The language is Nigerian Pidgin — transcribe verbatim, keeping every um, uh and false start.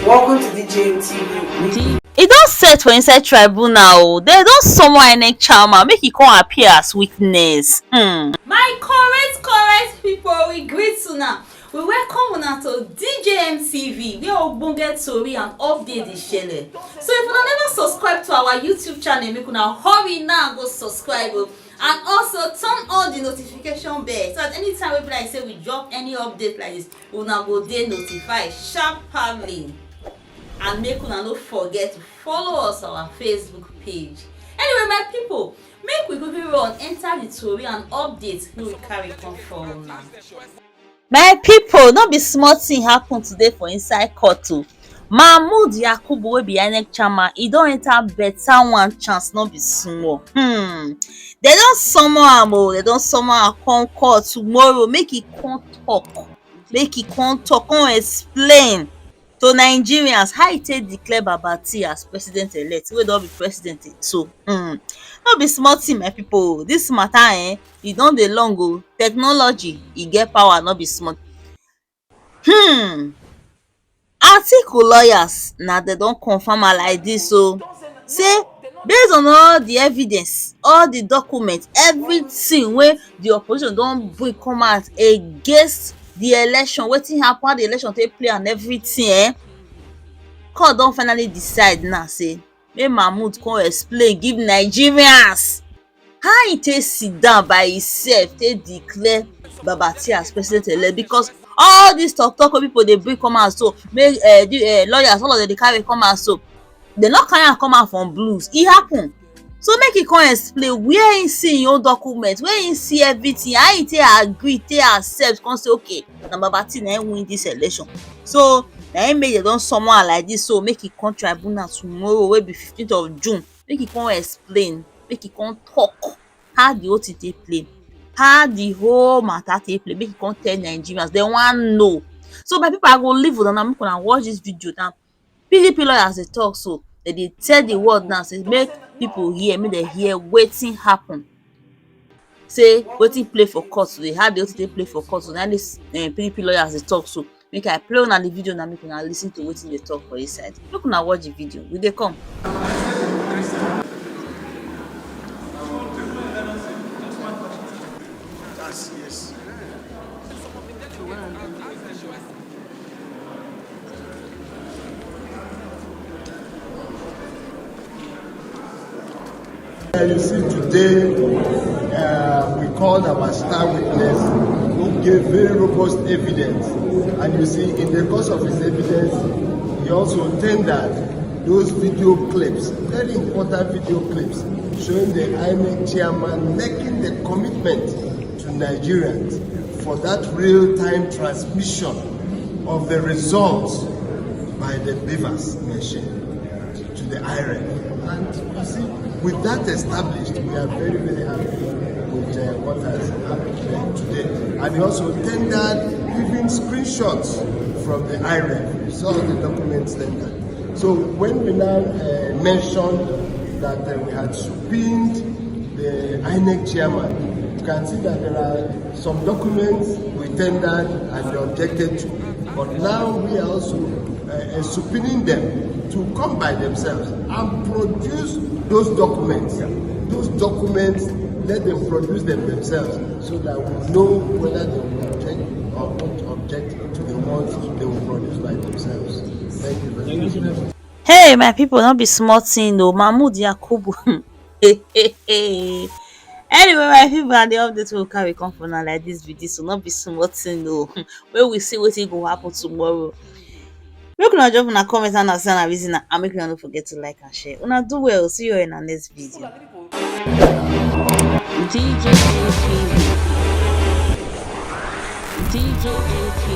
Welcome to D J M T V. E don set for inside tribunal o. Dem don summon INEC chairman make e come appear as witness. Hmm. My correct correct people, we greet una. We welcome una to D J M T V, where ogbonge tori and update dey shele. So if una never subscribe to our YouTube channel, make una hurry now go subscribe o. And also turn on the notification bell so that anytime wey be like say we drop any update like this, una go dey notified sharply. And make una no forget to follow us on our Facebook page. Anyway, my people, make we quickly run enter the tori and update wey we carry come for una. My people, no be small thing happen today for inside court o. Mahmood Yakubu, wey be INEC chairman, e don enter better one chance, no be small. Hmm. Dem don summon am o, dem don summon am come court tomorrow, make e come talk, make e come talk, come explain to Nigerians how e take declare Baba T as president-elect, wey don be president so. Hmm. No be small thing, my people. This matter, eh, e don dey long o. Technology, e get power, no be small. Hmm. Atiku lawyers, na dem don confirm am like this o. Say, based on all the evidence, all the documents, everything wey the opposition don bring come out against the election, wetin happen, how the election take play and everything, eh, court don finally decide now say make Mahmood come explain give Nigerians how e take sit down by himself take declare Baba T as president-elect, because all this talk talk wey people dey bring come out so, make, eh, the, eh, lawyers, all of them dey carry come out so, dem no carry am come out from blues. E happen. So make e come explain where he see him own document, where he see everything, how he take agree, take accept, come say, "Okay, na Baba T na him win this election." So na him make dem don summon am like this. So make e come tribunal tomorrow, wey be fifteenth of June. Make e come explain, make e come talk how the whole thing take play, how the whole matter take play. Make e come tell Nigerians, dem wan know. So my people, I go leave una now, make una watch this video now. P D P lawyers dey talk so, dem dey tell the world now say make people hear, make dem hear wetin happen. Say wetin play for court today, how the whole thing take play for court today. Na this, eh, P D P lawyers dey talk so. Make I play una the video now, make una listen to wetin dey talk for inside. Make una watch the video. We dey come. That's yes. And you see, today, uh, we called our star witness, who gave very robust evidence. And you see, in the course of his evidence, he also tendered those video clips, very important video clips, showing the INEC chairman making the commitment to Nigerians for that real-time transmission of the results by the BVAS machine to the IREV. And you see, with that established, we are very, very happy with, uh, what has happened today. And he also tendered even screenshots from the IREV. You saw the documents tendered. So when we now, uh, mentioned that, uh, we had subpoenaed the INEC chairman, you can see that there are some documents we tendered and they objected to. But now we are also, uh, uh, subpoenaing them to come by themselves and produce those documents. Those documents, let them produce them themselves so that we know whether they will object or not object to the ones they will produce by themselves. Thank you very much. Hey, my people, no be small thing o. Mahmood Yakubu. Anyway, my people, na the update wey we carry come for now like this be this, so no be small thing o. Make we see wetin go happen tomorrow. Make una drop una comment and una say una reason, and make una no forget to like and share. Una do well. See you in our next video. D J A P V. D J A P V.